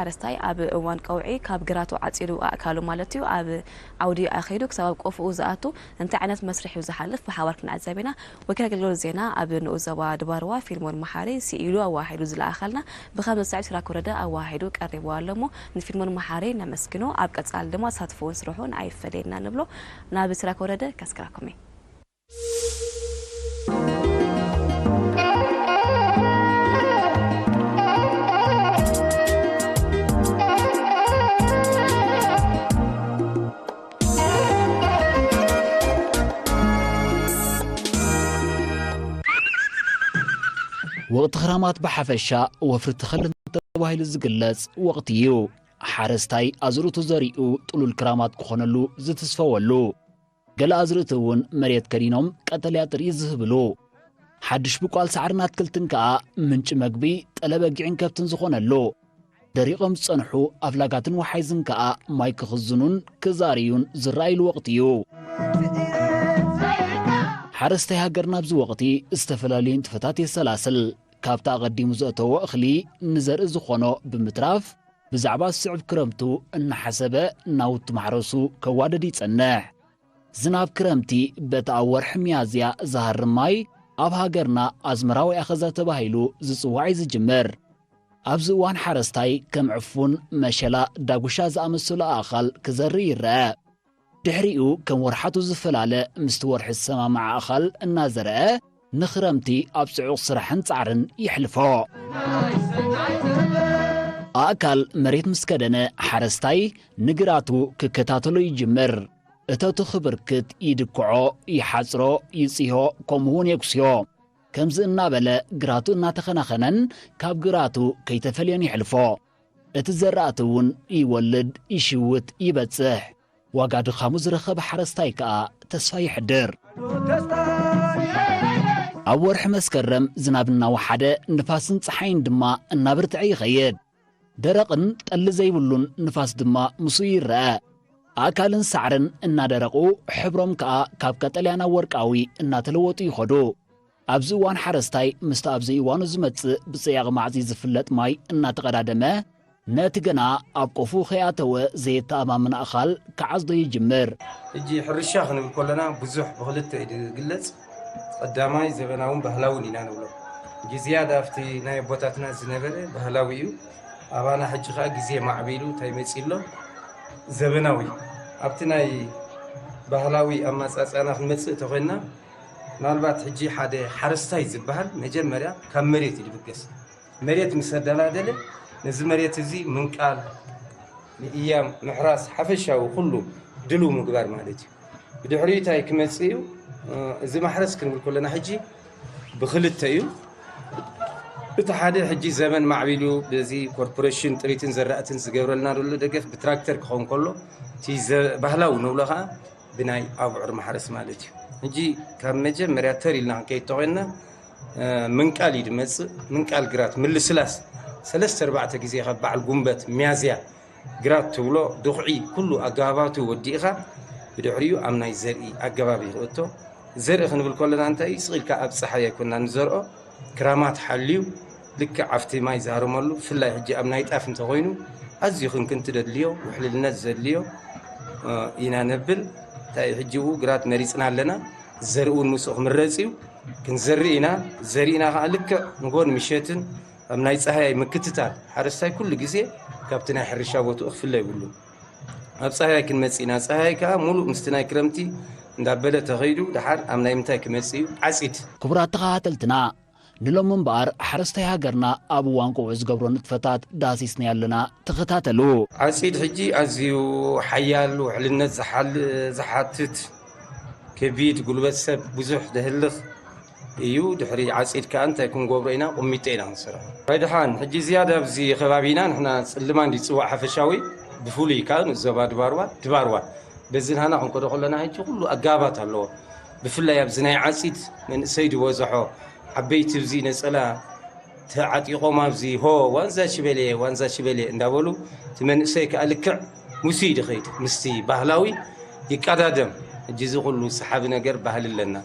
ሓረስታይ ኣብ እዋን ቀውዒ ካብ ግራቱ ዓጺዱ ኣእካሉ ማለት እዩ ኣብ ዓውዲ ኣኺዱ ክሳብ ኣብ ቆፍኡ ዝኣቱ እንታይ ዓይነት መስርሕ እዩ ዝሓልፍ ብሓባር ክንዕዘብ ኢና። ወኪል ኣገልግሎት ዜና ኣብ ንኡስ ዞባ ድባርዋ ፊልሞን መሓሪ ስኢሉ ኣዋሂዱ ዝለኣኸልና ብኸም ዘሳዕብ ሲራክ ወረደ ኣዋሂዱ ቀሪብዋ ኣሎ እሞ ንፊልሞን መሓሪ ነመስግኖ። ኣብ ቀጻሊ ድማ ተሳትፎውን ስርሑን ኣይፈለየና ንብሎ። ናብ ሲራክ ወረደ ከስክራኩም እየ። ወቕቲ ክራማት ብሓፈሻ ወፍሪ ተኸል ተባሂሉ ዝግለጽ ወቕቲ እዩ። ሓረስታይ ኣዝርእቱ ዘሪኡ ጥሉል ክራማት ክኾነሉ ዝትስፈወሉ፣ ገለ ኣዝርእቲ እውን መሬት ከዲኖም ቀጠልያ ጥርኢት ዝህብሉ፣ ሓድሽ ብቋል ሳዕርን ኣትክልትን ከኣ ምንጪ መግቢ ጠለበጊዕን ከብትን ዝኾነሉ፣ ደሪቖም ዝጸንሑ ኣፍላጋትን ወሓይዝን ከኣ ማይ ክኽዝኑን ክዛርዩን ዝረኣይሉ ወቕቲ እዩ። ሓረስታይ ሃገርና ኣብዚ ወቕቲ ዝተፈላለዩ ንጥፈታት የሰላስል። ካብቲ ኣቐዲሙ ዘእተዎ እኽሊ ንዘርኢ ዝኾኖ ብምትራፍ፣ ብዛዕባ ዝስዕብ ክረምቱ እናሓሰበ ናውቲ ማሕረሱ ከዋደድ ይጸንሕ። ዝናብ ክረምቲ በቲ ኣብ ወርሒ ሚያዝያ ዝሃርም ማይ ኣብ ሃገርና ኣዝመራዊ ኣኸዛ ተባሂሉ ዝጽዋዕ እዩ ዝጅምር። ኣብዚ እዋን ሓረስታይ ከም ዕፉን፣ መሸላ፣ ዳጉሻ ዝኣመሰሉ ኣእኻል ክዘርእ ይረአ። ድሕሪኡ ከም ወርሓቱ ዝፈላለ ምስቲ ወርሒ ዝሰማማዕ ኣእኻል እናዘርአ ንኽረምቲ ኣብ ጽዑቕ ስራሕን ጻዕርን የሕልፎ። ኣእካል መሬት ምስ ከደነ ሓረስታይ ንግራቱ ክከታተሎ ይጅምር። እተቱ ክብርክት ይድክዖ፣ ይሓጽሮ፣ ይጽሆ፣ ከምኡውን የጉስዮ። ከምዚ እናበለ ግራቱ እናተኸናኸነን ካብ ግራቱ ከይተፈልዮን የሕልፎ። እቲ ዘራእቲ እውን ይወልድ፣ ይሽውት፣ ይበጽሕ። ዋጋ ድኻሙ ዝረኸበ ሓረስታይ ከኣ ተስፋ የሕድር። ኣብ ወርሒ መስከረም ዝናብ እናወሓደ ንፋስን ጸሓይን ድማ እናበርትዐ ይኸይድ። ደረቕን ጠሊ ዘይብሉን ንፋስ ድማ ምስኡ ይረአ። ኣእካልን ሳዕርን እናደረቑ፣ ሕብሮም ከኣ ካብ ቀጠልያ ናብ ወርቃዊ እናተለወጡ ይኸዱ። ኣብዚ እዋን ሓረስታይ ምስቲ ኣብ ዘይእዋኑ ዝመጽእ ብጸያቕ ማዕጺ ዝፍለጥ ማይ እናተቐዳደመ፣ ነቲ ገና ኣብ ቆፉ ከይኣተወ ዘየተኣማምን ኣእኻል ክዓጽዶ ይጅምር። ሕጂ ሕርሻ ክንብል ከለና ብዙሕ ብኽልተ እዩ ዝግለጽ። ቀዳማይ ዘበናውን ባህላውን ኢና ንብሎ። ግዜ ኣብቲ ናይ ኣቦታትና ዝነበረ ባህላዊ እዩ። ኣባና ሕጂ ኸኣ ግዜ ማዕቢሉ እንታይ መጺእ ኣሎ? ዘበናዊ። ኣብቲ ናይ ባህላዊ ኣመጻጽኣና ክንመጽእ ተኾይንና፣ ምናልባት ሕጂ ሓደ ሓረስታይ ዝበሃል መጀመርያ ካብ መሬት እዩ ዝብገስ። መሬት ምስ ኣደላደለ፣ ነዚ መሬት እዚ ምንቃል፣ ምእያም፣ ምሕራስ፣ ሓፈሻዊ ኩሉ ድሉው ምግባር ማለት እዩ። ብድሕሪኡ እንታይ ክመጽእ እዩ? እ፣ እዚ ማሕረስ ክንብል ከለና ሕጂ ብኽልተ እዩ። እቲ ሓደ ሕጂ ዘመን ማዕቢሉ በዚ ኮርፖሬሽን ጥሪትን ዘራእትን ዝገብረልና ዘሎ ደገፍ ብትራክተር ክኸውን ከሎ፣ እቲ ዘ-፣ ባህላዊ ንብሎ ኸዓ ብናይ ኣብዑር ማሕረስ ማለት እዩ። ሕጂ ካብ መጀመርያ ተር ኢልና ክንከይድ ተኾይንና፣ እ፣ ምንቃል እዩ ዝመጽእ። ምንቃል ግራት፣ ምልስላስ፣ ሰለስተ ኣርባዕተ ግዜ ካብ በዓል ጉንበት፣ ሚያዝያ፣ ግራት ትብሎ፣ ድኹዒ፣ ኩሉ ኣገባባቱ ወዲእኻ፣ ብድሕሪኡ ኣብ ናይ ዘርኢ ኣገባብ እዩ ክእቶ። ዘርኢ ክንብል ከለና እንታይ እዩ? ስቕ ኢልካ ኣብ ጸሓይ ኣይኮንና ንዘርኦ፣ ክራማት ሓልዩ፣ ልክዕ ኣብቲ ማይ ዝሃርመሉ፣ ብፍላይ ሕጂ ኣብ ናይ ጣፍ እንተኾይኑ፣ ኣዝዩ ክንክንቲ ዘድልዮ፣ ውሕልልነት ዘድልዮ፣ እ፣ ኢና ነብል። እንታይ እዩ ሕጂ፣ እው ግራት መሪጽና ኣለና፣ ዘርኢ እውን ምስኡ ክምረጽ እዩ። ክንዘርእ ኢና፣ ዘሪእና ኸዓ ልክዕ ንጎን ምሸትን ኣብ ናይ ጸሃያይ ምክትታል፣ ሓረስታይ ኩሉ ግዜ ካብቲ ናይ ሕርሻ ቦትኡ ክፍለ ይብሉ። ኣብ ጸሃያይ ክንመጽእ ኢና። ጸሃያይ ከኣ ሙሉእ ምስቲ ናይ ክረምቲ እንዳበለ ተኸይዱ፣ ደሓር ኣብ ናይ ምንታይ ክመጽእ እዩ? ዓጺድ። ክቡራት ተኸታተልትና፣ ንሎሚ እምበኣር ሓረስታይ ሃገርና ኣብ እዋን ቆውዒ ዝገብሮ ንጥፈታት ዳህሲስናዮ ኣለና። ተኸታተሉ። ዓጺድ ሕጂ ኣዝዩ ሓያል ውሕልነት ዝሓል-፣ ዝሓትት፣ ከቢድ ጉልበት ሰብ ብዙሕ ዘህልኽ እዩ። ድሕሪ ዓጺድ ከኣ እንታይ ክንገብሮ ኢና? ቁሚጦ ኢና ክንሰርሖ። ዋይ ደሓን፣ ሕጂ ዝያዳ ኣብዚ ከባቢና ንሕና ጽልማ እንዲ ዝጽዋዕ ሓፈሻዊ፣ ብፍሉይ ከኣ ንዞባ ድባርዋ፣ ድባርዋ። በዚ ንሃና ክንከዶ ከለና ሕጂ ኩሉ ኣጋባት ኣለዎ። ብፍላይ ኣብዚ ናይ ዓጺድ መንእሰይ ዝበዝሖ፣ ዓበይቲ ኣብዚ ነጸላ ተዓጢቖም ኣብዚ ሆ ዋንዛ ሽበሌ፣ ዋንዛ ሽበሌ እንዳበሉ፣ እቲ መንእሰይ ከኣ ልክዕ ሙሲ እዩ ዝኸይድ። ምስቲ ባህላዊ ይቀዳደም። ሕጂ እዚ ኩሉ ሰሓቢ ነገር ባህሊ ኣለና።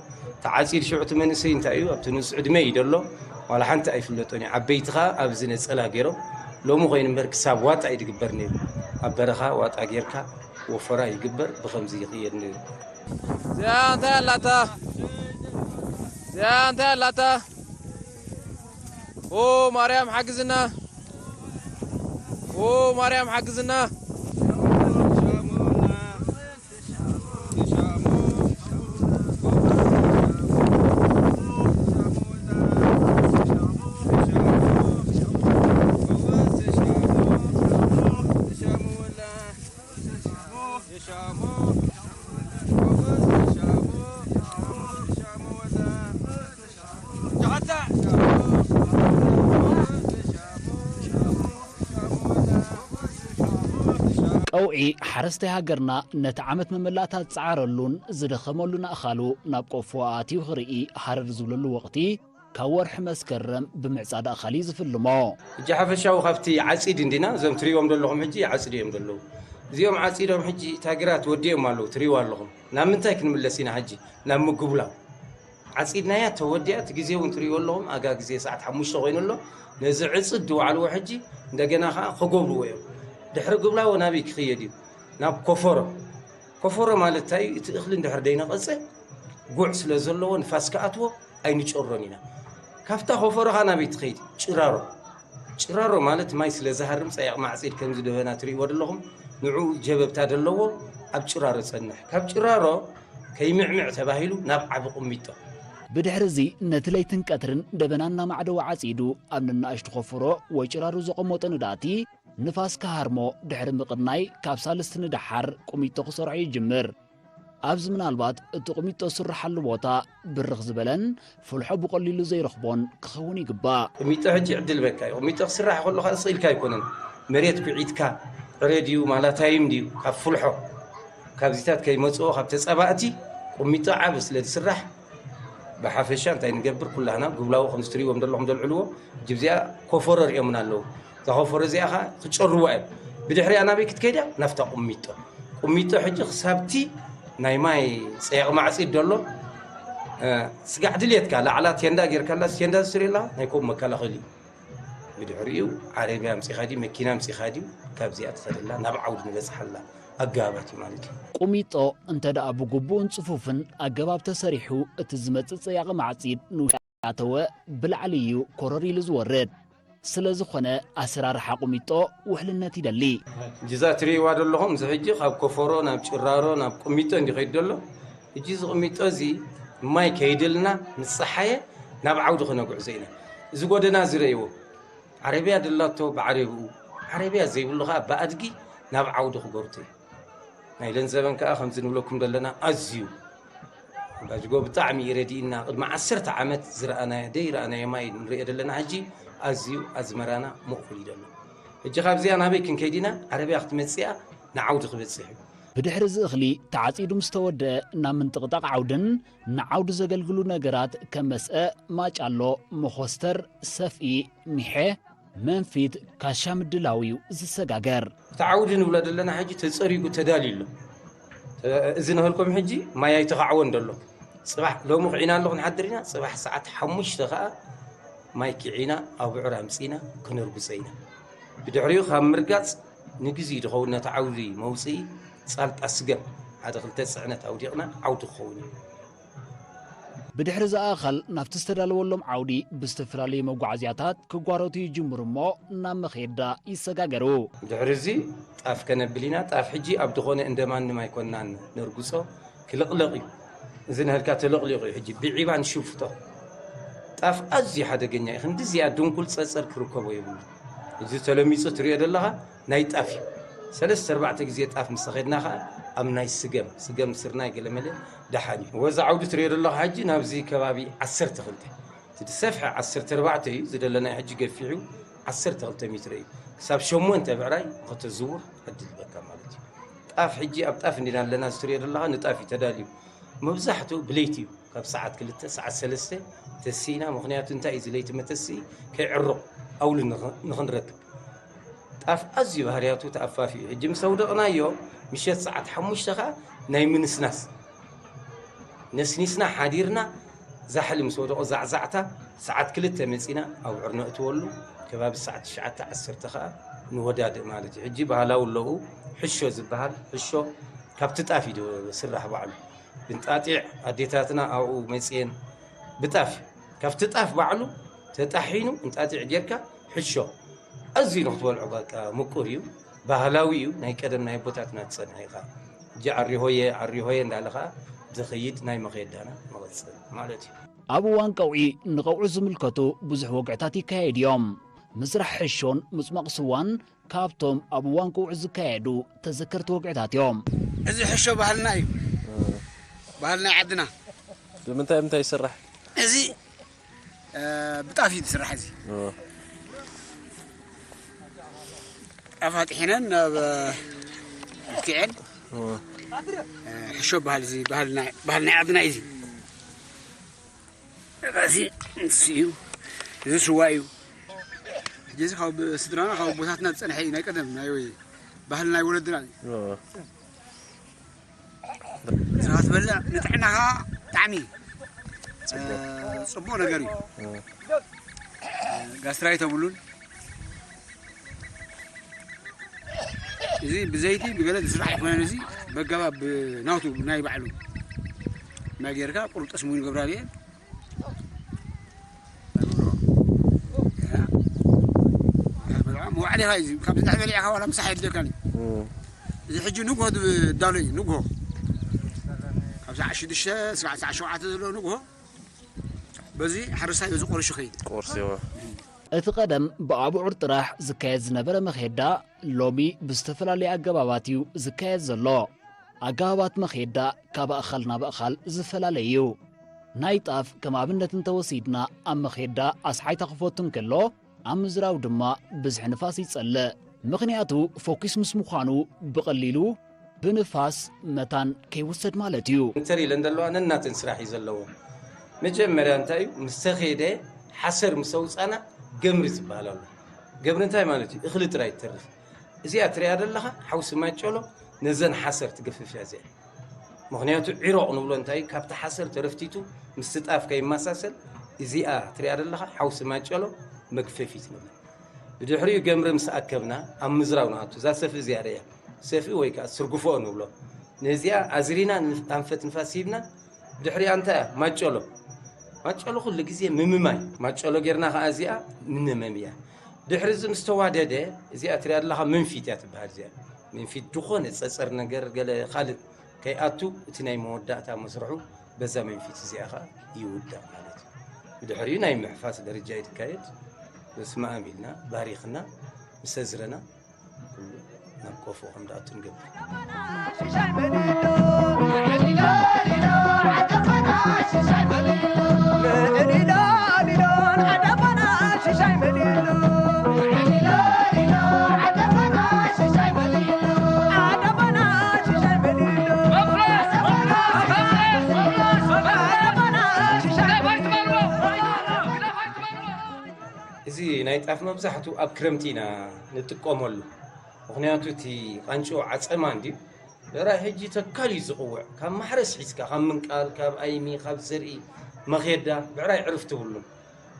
ተዓጺድ ሽዑ እቲ መንእሰይ እንታይ እዩ? ኣብቲ ንኡስ ዕድመ እዩ ዘሎ። ዋላ ሓንቲ ኣይፍለጦን እዩ። ዓበይቲ ከኣ ኣብዚ ነጸላ ገይሮም ሎሚ ኮይኑ እምበር ክሳብ ዋጣ እዩ ዝግበር ነይሩ። ኣብ በረኻ ዋጣ ጌርካ ወፈራ ይግበር፣ ብኸምዚ ይኽየድ ነይሩ። እዚኣ እንታይ ኣላታ? እዚኣ እንታይ ኣላታ? ኦ ማርያም ሓግዝና፣ ኦ ማርያም ሓግዝና። ቀውዒ ሓረስታይ ሃገርና ነቲ ዓመት መመላእታ ዝጸዓረሉን ዝደኸመሉን ኣእኻሉ ናብ ቆፎ ኣእትዩ ክርኢ ሃረር ዝብለሉ ወቕቲ ካብ ወርሒ መስከረም ብምዕጻድ ኣእኻል እዩ ዝፍልሞ። ሕጂ ሓፈሻዊ ካብቲ ዓጺድ እንዲና እዞም ትሪእዎም ዘለኹም ሕጂ ዓጺድ እዮም ዘለዉ። እዚኦም ዓጺዶም ሕጂ እታ ግራት ወዲኦም ኣለዉ ትሪእዋ ኣለኹም። ናብ ምንታይ ክንምለስ ኢና ሕጂ? ናብ ምጉብላው። ዓጺድናያ ተወዲኣ እቲ ግዜ እውን ትሪእዎ ኣለኹም ኣጋ ግዜ ሰዓት ሓሙሽተ ኮይኑ ኣሎ። ነዚ ዕጽድ ዝወዓልዎ ሕጂ እንደገና ከዓ ክጎብልዎ እዮም። ድሕሪ ጉብላዎ ናበይ ክኽየድ እዩ? ናብ ኮፈሮ። ኮፈሮ ማለት እንታይ እዩ? እቲ እኽሊ እንድሕር ደይነቐጸ ጉዕ ስለ ዘለዎ ንፋስ ክኣትዎ ኣይንጨሮን ኢና። ካብታ ኮፈሮ ከዓ ናበይ ትኸይድ? ጭራሮ። ጭራሮ ማለት ማይ ስለ ዝሃርም ጸያቕ ማዕጺድ ከምዚ ደበና ትርእይዎ ዘለኹም ንዑ ጀበብታ ዘለዎ ኣብ ጭራሮ ጸንሕ። ካብ ጭራሮ ከይምዕምዕ ተባሂሉ ናብ ዓቢ ቁሚጦ። ብድሕሪ እዚ ነቲ ለይትን ቀትርን ደበና እናማዕደወ ዓጺዱ ኣብ ነናእሽቱ ኮፈሮ ወይ ጭራሮ ዘቐመጦ ንዳእቲ ንፋስ ክሃርሞ ድሕሪ ምቕናይ ካብ ሳልስቲ ንደሓር ቁሚጦ ክሰርሖ ይጅምር። ኣብዚ ምናልባት እቲ ቁሚጦ ዝስርሓሉ ቦታ ብርኽ ዝበለን ፍልሖ ብቐሊሉ ዘይረኽቦን ክኸውን ይግባእ። ቁሚጦ ሕጂ ዕድል በካ እዩ። ቁሚጦ ክስራሕ ከሎ ካልእ ስኢልካ ኣይኮነን። መሬት ኩዒትካ ዕረ ድዩ ማላታይም ድዩ ካብ ፍልሖ ካብዚታት ከይመፅኦ ካብ ተፃባእቲ ቁሚጦ ዓብ ስለ ዝስራሕ ብሓፈሻ እንታይ ንገብር ኩላህና ጉብላዎ ከምዚ ትሪእዎም ዘለኹም ዘልዕልዎ ጅብዚኣ ኮፈሮ ሪኦምና ኣለዉ። እዛ ኮፈሮ እዚኣ ኸዓ ክጨርዋ እዮም። ብድሕሪኣ ናበይ ክትከይድ እያ? ናብታ ቁሚጦ። ቁሚጦ ሕጂ ክሳብቲ ናይ ማይ ፀያቕ ማዕፂድ ደሎ ስጋዕ ድልየትካ ላዕላ ቴንዳ ጌርካላ ቴንዳ ዝስሪ ኣለኻ ናይ ከምኡ መከላኸሊ እዩ። ብድሕሪኡ ዓረብያ ኣምፂኻ ድዩ መኪና ኣምፂኻ ድዩ ካብዚኣ ትኸደላ ናብ ዓውዲ ንበፅሓላ ኣገባባት እዩ ማለት እዩ። ቁሚጦ እንተ ደኣ ብግቡእን ጽፉፍን ኣገባብ ተሰሪሑ እቲ ዝመጽእ ጸያቒ ማዕጺድ ንውሽጢ ኣተወ ብላዕሊ እዩ ኮረር ኢሉ ዝወርድ። ስለ ዝኾነ ኣሰራርሓ ቁሚጦ ውሕልነት ይደሊ። ጅዛ ትርእይዋ ዘለኹም እዚ ሕጂ ካብ ኮፈሮ ናብ ጭራሮ ናብ ቁሚጦ እንዲ ከይድ ዘሎ። ሕጂ እዚ ቁሚጦ እዚ ማይ ከይድልና ምስ ፀሓየ ናብ ዓውዲ ክነጉዕዞ ኢና። እዚ ጎደና እዚ ረእይዎ። ዓረብያ ደላቶ ብዓረብኡ፣ ዓረብያ ዘይብሉ ከዓ ብኣድጊ ናብ ዓውዲ ክጎርቶ እዩ። ናይ ለንዘበን ከዓ ከምዚ ንብለኩም ዘለና ኣዝዩ ባጅጎ ብጣዕሚ እዩ ረዲእና። ቅድሚ ዓሰርተ ዓመት ዝረኣናዮ ደይረኣናዮ ማይ ንሪኦ ዘለና ሕጂ ኣዝዩ ኣዝመራና ምእኩል እዩ ዘሎ። ሕጂ ካብዚኣ ናበይ ክንከይድ ኢና? ዓረብያ ክትመፅእ እያ ንዓውዲ ክበፅሕ እዩ። ብድሕሪ እዚ እኽሊ ተዓጺዱ ምስ ተወደአ ናብ ምንጥቕጣቕ ዓውድን ንዓውዲ ዘገልግሉ ነገራት ከም መስአ፣ ማጫሎ፣ መኾስተር፣ ሰፍኢ፣ ሚሐ፣ መንፊት፣ ካሻ ምድላው እዩ ዝሰጋገር። እቲ ዓውዲ ንብሎ ዘለና ሕጂ ተጸሪጉ ተዳልዩ ኣሎ። እዚ ንህልኩም ሕጂ ማይ ኣይተኻዕወን ደሎ። ጽባሕ ሎሚ ኺዒና ኣሎ ክንሓድር ኢና። ጽባሕ ሰዓት ሓሙሽተ ኸኣ ማይ ኪዒና ኣብዑር ኣምጺና ክነርጉጸ ኢና። ብድሕሪኡ ካብ ምርጋጽ ንግዜ ዝኸውን ነቲ ዓውዲ መውጽኢ ጻልጣ ስገም ሓደ ክልተ ጽዕነት ኣውዲቕና ዓውዲ ክኸውን እዩ። ብድሕሪ እዚ ኣእኻል ናብቲ ዝተዳለወሎም ዓውዲ ብዝተፈላለዩ መጓዓዝያታት ክጓረቱ ይጅምሩ እሞ ናብ መኼዳ ይሰጋገሩ። ድሕሪ እዚ ጣፍ ከነብል ኢና። ጣፍ ሕጂ ኣብ ዝኾነ እንደ ማንም ኣይኮንናን ነርግጾ፣ ክልቕለቕ እዩ። እዚ ንህልካ ተለቕሊቑ እዩ። ሕጂ ብዒባ ንሽፍቶ። ጣፍ ኣዝዩ ሓደገኛ እዩ። ክንድዚኣ ድንኩል ጸጸር ክርከቦ የብሉ። እዚ ተለሚጹ ትሪኦ ዘለኻ ናይ ጣፍ እዩ። ሰለስተ ኣርባዕተ ግዜ ጣፍ ምስ ኸድና ኸኣ ኣብ ናይ ስገም፣ ስገም ስርናይ ገለመለ ደሓን እዩ። ወዛ ዓውዲ ትሪኦ ዘለኻ ሕጂ ናብዚ ከባቢ ዓሰርተ ክልተ። እቲ ዝሰፍሐ ዓሰርተ ኣርባዕተ እዩ፣ እዚ ደለናዮ ሕጂ ገፊሑ ዓሰርተ ክልተ ሜትሮ እዩ። ክሳብ ሸሞንተ ብዕራይ ንኸተዝውር ዕድል ይህበካ ማለት እዩ። ጣፍ ሕጂ ኣብ ጣፍ እንዲና ኣለና፣ እዚ ትሪኦ ዘለኻ ንጣፍ እዩ ተዳልዩ። መብዛሕትኡ ብለይቲ እዩ፣ ካብ ሰዓት ክልተ፣ ሰዓት ሰለስተ ተሲእና፣ ምኽንያቱ እንታይ እዩ እዚ ለይቲ መተስኢ ከይዕሩቕ ኣውሊ ንኽ-፣ ንኽንረክብ። ጣፍ ኣዝዩ ባህርያቱ ተኣፋፊ እዩ። ሕጂ ምስ ኣውደቕናዮ ምሸት ሰዓት ሓሙሽተ ኸኣ ናይ ምንስናስ ነስኒስና ሓዲርና ዛሕሊ ምስ ወደቖ ዛዕዛዕታ ሰዓት ክልተ መጺና ኣብዑር ነእትወሉ። ከባቢ ሰዓት ትሽዓተ ዓሰርተ ኸዓ ንወዳድእ ማለት እዩ። ሕጂ ባህላዊ ኣለዉ፣ ሕሾ ዝበሃል፣ ሕሾ ካብቲ ጣፍ እዩ ዝስራሕ ባዕሉ። ብንጣጢዕ ኣዴታትና ኣብኡ መፅየን ብጣፍ፣ ካብቲ ጣፍ ባዕሉ ተጣሒኑ እንጣጢዕ ጌርካ ሕሾ ኣዝዩ ንክትበልዖ በቃ ምቁር እዩ። ባህላዊ እዩ፣ ናይ ቀደም ናይ ኣቦታትና ዝፀንሐ እዩ። ከዓ ሕጂ ዓሪ ሆየ ዓሪ ሆየ እንዳለ ከዓ ዝኸይድ ናይ መኸየዳና መቐፅል ማለት እዩ። ኣብ እዋን ቀውዒ ንቐውዒ ዝምልከቱ ብዙሕ ወግዕታት ይካየድ እዮም። ምስራሕ ሕሾን ምጽማቕ ስዋን ካብቶም ኣብ እዋን ቀውዒ ዝካየዱ ተዘከርቲ ወግዕታት እዮም። እዚ ሕሾ ባህልና እዩ። ባህልና ዓድና። ብምንታይ ምንታይ ይስራሕ? እዚ፣ እ፣ ብጣፍ እዩ ዝስራሕ። እዚ ጣፍ ኣጥሒነን ናብ፣ እ፣ ክዕን፣ እ፣ ሕሾ ባህል፣ እዚ ባህልና፣ ባህልና ዓድና እዩ። እዚ፣ እዚ ንሱ እዩ። እዚ ስዋ እዩ። ሕጂ እዚ ካብ ስድራና፣ ካብ ኣቦታትና ዝጸንሐ እዩ። ናይ ቀደም ናይ ወይ ባህሊ ናይ ወለድና እዩ። ኦ። ስኻ ትበልዕ ንጥዕናኻ ብጣዕሚ፣ ጽቡቕ። እ፣ ጽቡቕ ነገር እዩ። ኦ። ጋስትራይት የብሉን። እዚ ብዘይቲ ብገለ ዝስራሕ ኣይኮነን። እዚ በገባ ብናቱ ናይ ባዕሉ ናይ ጌርካ ቁርጥስ ሙን ገብራልኤ መዋዕሊኻ እዩ። ካብ ዝድሕ በሊዕኻ ዋላ ምሳሕ የድልየካን እዩ። እም። እዚ ሕጂ ንግሆ ዝዳሎ እዩ። ንግሆ ካብ ሰዓት ሽዱሽተ ስጋዕ ሰዓት ሸውዓተ ዘሎ ንግሆ በዚ ሓረስታይ በዚ ቆሪሹ ኸይድ። ቁርሲ፣ እወ። እቲ ቀደም ብኣቡዑር ጥራሕ ዝካየድ ዝነበረ መኼዳ ሎሚ ብዝተፈላለየ ኣገባባት እዩ ዝካየድ ዘሎ። ኣገባባት መኼዳ ካብ ኣእኻል ናብ ኣእኻል ዝፈላለ እዩ። ናይ ጣፍ ከም ኣብነት እንተወሲድና፣ ኣብ መኼዳ ኣስሓይታ ክፈቱ እንከሎ፣ ኣብ ምዝራው ድማ ብዝሒ ንፋስ ይጸልእ። ምኽንያቱ ፎኪስ ምስ ምዃኑ ብቐሊሉ ብንፋስ መታን ከይውሰድ ማለት እዩ። እንተር ኢለን ዘለዋ ነናተን ስራሕ እዩ ዘለዎ። መጀመርያ እንታይ እዩ? ምስ ተኸይደ ሓሰር ምስ ኣውፃና ገምሪ ዝበሃል ኣሎ። ገምሪ እንታይ ማለት እዩ? እኽሊ ጥራይ ይተርፍ። እዚኣ ትሪኣ ዘለኻ ሓውሲ ማጨሎ ነዘን ሓሰር ትገፍፍ እያ እዚኣ። ምኽንያቱ ዒሮቕ ንብሎ እንታይ እዩ? ካብቲ ሓሰር ተረፍቲቱ ምስቲ ጣፍ ከይመሳሰል እዚኣ ትሪኣ ዘለኻ ሓውሲ ማጨሎ መግፈፊት ንብላ። ብድሕሪኡ ገምሪ ምስ ኣከብና ኣብ ምዝራው ንኣቱ። እዛ ሰፍኢ እዚኣ ርእያ። ሰፍኢ ወይ ከዓ ስርግፎ ንብሎ። ነዚኣ ኣዝሪና ንፍ-፣ ኣንፈት ንፋስ ሂብና፣ ድሕሪኣ እንታይ እያ? ማጨሎ። ማጨሎ ኩሉ ግዜ ምምማይ። ማጨሎ ጌርና ከዓ እዚኣ ምንመም እያ። ድሕሪ እዚ ምስ ተዋደደ፣ እዚኣ ትሪኣ ዘለኻ መንፊት እያ ትበሃል። እዚኣ መንፊት ዝኾነ ጸጸር ነገር ገለ ካልእ ከይኣቱ፣ እቲ ናይ መወዳእታ መስርሑ በዛ መንፊት እዚኣ ኸዓ ይውዳእ ማለት እዩ። ብድሕሪኡ ናይ ምሕፋስ ደረጃ እዩ ዝካየድ። በስመ ኣብ ኢልና ባሪኽና ምስ ኣዝረና ኩሉ ናብ ቆፎ ከም ዝኣቱ ንገብር። እዚ ናይ ጣፍ መብዛሕትኡ ኣብ ክረምቲ ኢና ንጥቀመሉ። ምኽንያቱ እቲ ቃንጭኦ ዓጸማ እንድዩ። ደራይ ሕጂ ተካል እዩ ዝቕውዕ። ካብ ማሕረስ ሒዝካ፣ ካብ ምንቃል፣ ካብ ኣይሚ፣ ካብ ዘርኢ፣ መኼዳ፣ ብዕራይ ዕርፍቲ የብሉን።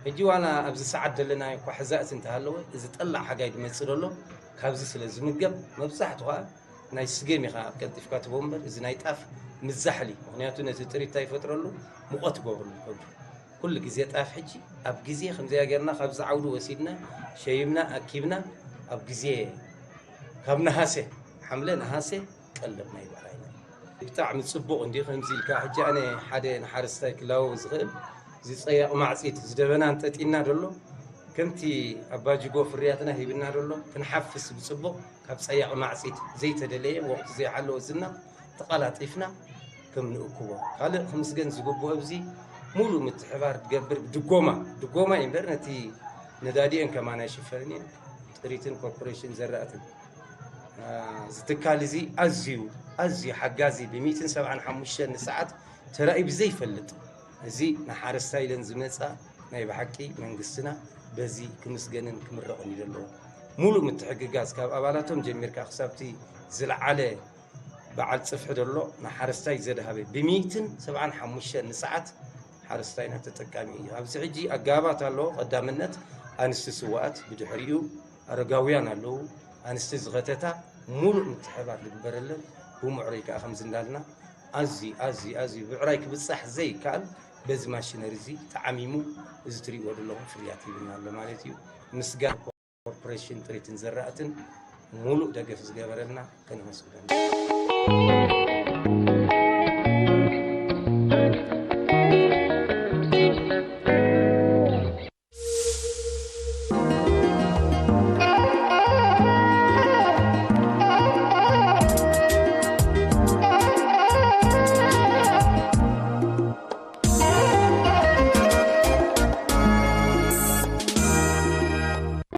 ሕጂ ዋላ ኣብዚ ሰዓት ዘለናዮ እኳ ሕዛእቲ እንተሃለወ፣ እዚ ጠላዕ ሓጋይ ዝመጽእ ዘሎ ካብዚ ስለ ዝምገብ፣ መብዛሕትኡ ኸኣ ናይ ስገም ኢኻ ቀልጢፍካ ትህቦ እምበር፣ እዚ ናይ ጣፍ ምዛሕሊ። ምኽንያቱ ነቲ ጥሪት እንታይ ይፈጥረሉ? ሙቐት ይገብረሉ ከብዱ። ኩሉ ግዜ ጣፍ ሕጂ ኣብ ግዜ ከምዚኣ ጌርና ካብዚ ዓውዲ ወሲድና ሸይምና ኣኪብና ኣብ ግዜ ካብ ነሃሰ፣ ሓምለ ነሃሰ ቀለብና ይበሃል። ብጣዕሚ ጽቡቕ እንዲ ከምዚ ኢልካ ሕጂ ኣነ ሓደ ንሓረስታይ ክላወ ዝኽእል እዚ ጸያቕ ማዕጺድ እዚ ደበና እንጠጢና ደሎ ከምቲ ኣባጅጎ ፍርያትና ሂብና ደሎ ክንሓፍስ ብጽቡቕ ካብ ጸያቕ ማዕጺድ ዘይተደለየ ወቕቲ ዘይሓለወ ዝና ተቐላጢፍና ከም ንእክቦ። ካልእ ክምስገን ዝግብኦ ኣብዚ ሙሉእ ምትሕባር ዝገብር ድጎማ፣ ድጎማ እዩ እምበር ነቲ ነዳዲኤን ከማን ኣይሽፈንን እየን። ጥሪትን ኮርፖሬሽን ዘራእትን። አ፣ እዚ ትካል እዚ ኣዝዩ፣ ኣዝዩ ሓጋዚ ብሚእትን ሰብዓን ሓሙሽተን ንሰዓት ተራእዩ ብዘይፈልጥ እዚ ንሓረስታይ ኢለን ዝመጻ ናይ ብሓቂ መንግስትና በዚ ክምስገንን ክምረቕን እዩ ዘለዎ። ሙሉእ ምትሕግጋዝ ካብ ኣባላቶም ጀሚርካ ክሳብቲ ዝለዓለ በዓል ጽፍሒ ዘሎ ንሓረስታይ ዘድሃበ ብሚእትን ሰብዓን ሓሙሽተን ንሰዓት ሓረስታይና ተጠቃሚ እዩ። ኣብዚ ሕጂ ኣጋባት ኣለዎ። ቀዳምነት ኣንስቲ ስዋኣት ብድሕሪኡ ኣረጋውያን ኣለዉ። ኣንስቲ ዝኸተታ ሙሉእ ምትሕባር ዝግበረለን ብምዕሩይ ከዓ ከምዚ እንዳልና ኣዝዩ ኣዝዩ ኣዝዩ ብዕራይ ክብፃሕ ዘይከኣል በዚ ማሽነሪ እዚ ተዓሚሙ እዚ ትሪእዎ ዘለኹም ፍርያት ይብልና ኣሎ ማለት እዩ። ምስጋን ኮርፖሬሽን ጥሪትን ዘራእትን ሙሉእ ደገፍ ዝገበረልና ከነመስግኖ